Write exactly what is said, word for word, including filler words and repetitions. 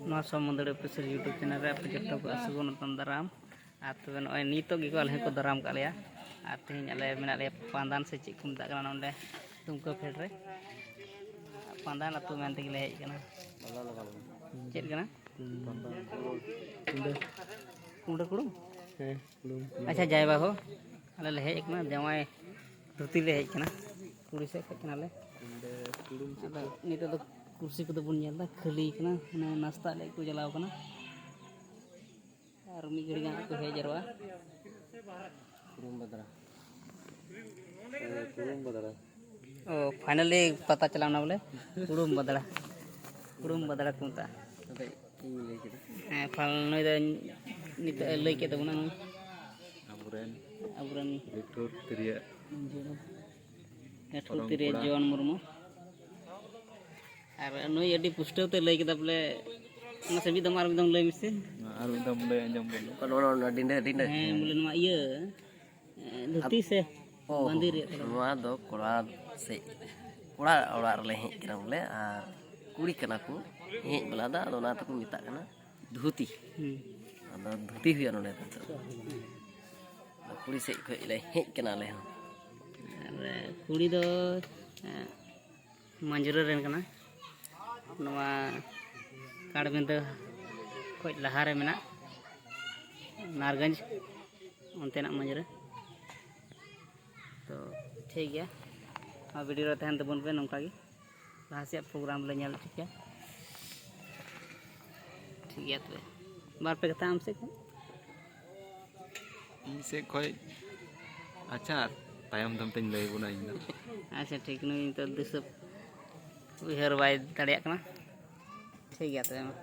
ᱱᱚᱣᱟ ᱥᱚᱢᱩᱫᱨᱤ official YouTube channel ᱨᱮ ᱟᱯᱮ ᱡᱚᱛᱚ ᱠᱚ ᱥᱟᱹᱜᱩᱱ ᱟᱛᱟᱝ ᱫᱟᱨᱟᱢ᱾ ᱟᱨ ᱛᱚᱵᱮ ᱱᱚᱜᱼᱚᱭ ᱱᱤᱛᱚᱜ ᱜᱮᱠᱚ ᱟᱞᱮ ᱦᱚᱸᱠᱚ ᱫᱟᱨᱟᱢ ᱠᱟᱜ ᱞᱮᱭᱟ᱾ ᱟᱨ ᱛᱮᱦᱮᱧ ᱟᱞᱮ ᱢᱮᱱᱟᱜ ᱞᱮᱭᱟ ᱯᱟᱱᱫᱟᱱ ᱥᱮ ᱪᱮᱫ ᱠᱚ ᱢᱮᱛᱟᱜ ᱠᱟᱱᱟ ᱱᱚᱰᱮ ᱫᱩᱢᱠᱟᱹ ᱯᱷᱮᱰ ᱨᱮ᱾ ᱯᱟᱱᱫᱟᱱ ᱟᱹᱛᱩ ᱢᱮᱱ ᱛᱮᱜᱮ ᱞᱮ ᱦᱮᱡ ᱠᱟᱱᱟ᱾ ᱪᱮᱫ ᱠᱟᱱᱟ? ᱠᱩᱰᱟᱹ᱾ ᱠᱩᱰᱟᱹ ᱠᱩᱲᱩ? ᱦᱮᱸ, ᱠᱩᱲᱩ᱾ ᱟᱪᱪᱷᱟ, ᱡᱟᱭ ᱵᱟ ᱦᱳ, ᱟᱞᱮ ᱞᱮ ᱦᱮᱡ ᱠᱟᱱᱟ, ᱡᱟᱶᱟᱭ ᱫᱷᱩᱛᱤ ᱞᱮ ᱦᱮᱡ ᱠᱟᱱᱟ, ᱠᱩᱲᱤ ᱥᱮᱫ ᱠᱷᱚᱡ ᱠᱟᱱᱟᱞᱮ᱾ ᱟᱫᱚ ᱱᱤᱛᱚᱜ ᱫᱚ ᱠᱩᱨᱥᱤ ᱠᱚᱫᱚ ᱵᱚᱱ ᱧᱮᱞ ᱮᱫᱟ, ᱠᱷᱟᱹᱞᱤ ᱠᱟᱱᱟ, ᱢᱟᱱᱮ ᱱᱟᱥᱛᱟᱜ ᱞᱟᱹᱜᱤᱫ ᱠᱚ ᱪᱟᱞᱟᱣ ᱠᱟᱱᱟ᱾ ᱟᱨ ᱢᱤᱫ ᱜᱷᱟᱹᱲᱤ ᱜᱟᱱ ᱠᱚ ᱦᱮᱡ ᱡᱟᱨᱣᱟ᱾ ᱠᱩᱲᱩᱢ ᱵᱟᱫᱽᱲᱟ᱾ ᱦᱮᱸ, ᱠᱩᱲᱩᱢ ᱵᱟᱫᱽᱲᱟ᱾ ᱚ, finally ᱯᱟᱛᱟ ᱪᱟᱞᱟᱣ ᱮᱱᱟ ᱵᱚᱞᱮ, ᱠᱩᱲᱩᱢ ᱵᱟᱫᱽᱲᱟ᱾ ᱠᱩᱲᱩᱢ ᱵᱟᱫᱽᱲᱟ ᱠᱚ ᱢᱮᱛᱟᱜᱼᱟ᱾ ᱟᱫᱚ ᱤᱧ ᱞᱟᱹᱭ ᱠᱮᱫᱟ᱾ ᱦᱮᱸ, ᱯᱷᱟᱞ ᱱᱩᱭ ᱫᱚ ᱱᱤᱛᱚᱜ ᱮ ᱞᱟᱹᱭ ᱠᱮᱫ ᱛᱟᱵᱚᱱᱟ ᱱᱩᱭ᱾ ᱟᱵᱚᱨᱮᱱ ᱟᱵᱚᱨᱮᱱ ᱞᱤᱴᱷᱩᱨ ᱛᱤᱨᱭᱟᱹ᱾ ᱞᱤᱴᱷᱩᱨ ᱛᱤᱨᱭᱟᱹ ᱡᱚᱱ ᱢᱩᱨᱢᱩ᱾ ᱟᱨ ᱱᱩᱭ ᱟᱹᱰᱤ ᱯᱩᱥᱴᱟᱹᱣ ᱛᱮ ᱞᱟᱹᱭ ᱠᱮᱫᱟ ᱵᱚᱞᱮ, ᱢᱟᱥᱮ ᱢᱤᱫ ᱫᱚᱢ ᱟᱨ ᱢᱤᱫ ᱫᱚᱢ ᱞᱟᱹᱭ ᱢᱮᱥᱮ᱾ ᱟᱨ ᱢᱤᱫ ᱫᱚᱢ ᱞᱟᱹᱭ ᱟᱸᱡᱚᱢ ᱵᱚᱱ᱾ ᱱᱚᱣᱟ, ᱱᱚᱣᱟ, ᱱᱚᱣᱟ ᱰᱤᱸᱰᱟᱹ, ᱰᱤᱸᱰᱟᱹ᱾ ᱦᱮᱸ, ᱵᱚᱞᱮ ᱱᱚᱣᱟ ᱤᱭᱟᱹ, ᱮ, ᱫᱷᱩᱛᱤ ᱥᱮ ᱚ, ᱵᱟᱸᱫᱮ ᱨᱮᱭᱟᱜ ᱠᱟᱛᱷᱟ᱾ ᱱᱚᱣᱟ ᱫᱚ ᱠᱚᱲᱟ ᱥᱮ ᱠᱚᱲᱟ ᱚᱲᱟᱜ ᱨᱮᱞᱮ ᱦᱮᱡ ᱠᱟᱱᱟ ᱵᱚᱞᱮ, ᱟᱨ ᱠᱩᱲᱤ ᱠᱟᱱᱟ ᱠᱚ ᱦᱮᱡ ᱵᱟᱞᱟ ᱫᱚ, ᱟᱫᱚ ᱚᱱᱟ ᱛᱮᱠᱚ ᱢᱮᱛᱟᱜ ᱠᱟᱱᱟ ᱫᱷᱩᱛᱤ᱾ ᱦᱩᱸ᱾ ᱟᱫᱚ ᱫᱷᱩᱛᱤ ᱦᱩᱭᱩᱜᱼᱟ ᱱᱚᱰᱮ ᱫᱚ᱾ ᱟᱫᱚ ᱠᱩᱲᱤ ᱥᱮᱫ ᱠᱷᱚᱡ ᱞᱮ ᱦᱮᱡ ᱠᱟᱱᱟ ᱟᱞᱮ ᱦᱚᱸ᱾ ᱟᱨ ᱠᱩᱲᱤ ᱫᱚ, ᱮ, ᱢᱟᱹᱡᱽᱨᱟᱹ ᱨᱮᱱ ᱠᱟᱱᱟ᱾ ᱱᱚᱣᱟ ᱠᱟᱲᱵᱮᱸᱫᱟᱹ ᱠᱷᱚᱡ ᱞᱟᱦᱟᱨᱮ ᱢᱮᱱᱟᱜ ᱱᱟᱨᱜᱚᱸᱡᱽ, ᱚᱱᱛᱮᱱᱟᱜ ᱢᱟᱹᱡᱽᱨᱟᱹ᱾ ᱛᱚ ᱴᱷᱤᱠ ᱜᱮᱭᱟ, ᱱᱚᱣᱟ video ᱨᱮ ᱛᱟᱦᱮᱱ ᱛᱟᱵᱚᱱ ᱯᱮ ᱱᱚᱝᱠᱟ ᱜᱮ᱾ ᱞᱟᱦᱟ ᱥᱮᱫ program ᱞᱮ ᱧᱮᱞ ᱴᱷᱤᱠᱟ᱾ ᱴᱷᱤᱠ ᱜᱮᱭᱟ, ᱛᱚᱵᱮ ᱵᱟᱨ ᱯᱮ ᱠᱟᱛᱷᱟ ᱟᱢ ᱥᱮᱫ ᱠᱷᱚᱱ᱾ ᱤᱧ ᱥᱮᱫ ᱠᱷᱚᱱ, ᱟᱪᱪᱷᱟ, ᱛᱟᱭᱚᱢ ᱫᱟᱢ ᱛᱮᱧ ᱞᱟᱹᱭ ᱟᱵᱚᱱᱟ ᱤᱧ ᱫᱚ᱾ ᱟᱪᱪᱷᱟ, ᱴᱷᱤᱠ, ᱱᱩᱭ ᱱᱤᱛᱚᱜ ᱫᱤᱥᱟᱹ ᱩᱭᱦᱟᱹᱨ ᱵᱟᱭ ᱫᱟᱲᱮᱭᱟᱜ ᱠᱟᱱᱟ᱾ ᱴᱷᱤᱠ ᱜᱮᱭᱟ, ᱛᱚᱵᱮ ᱢᱟ᱾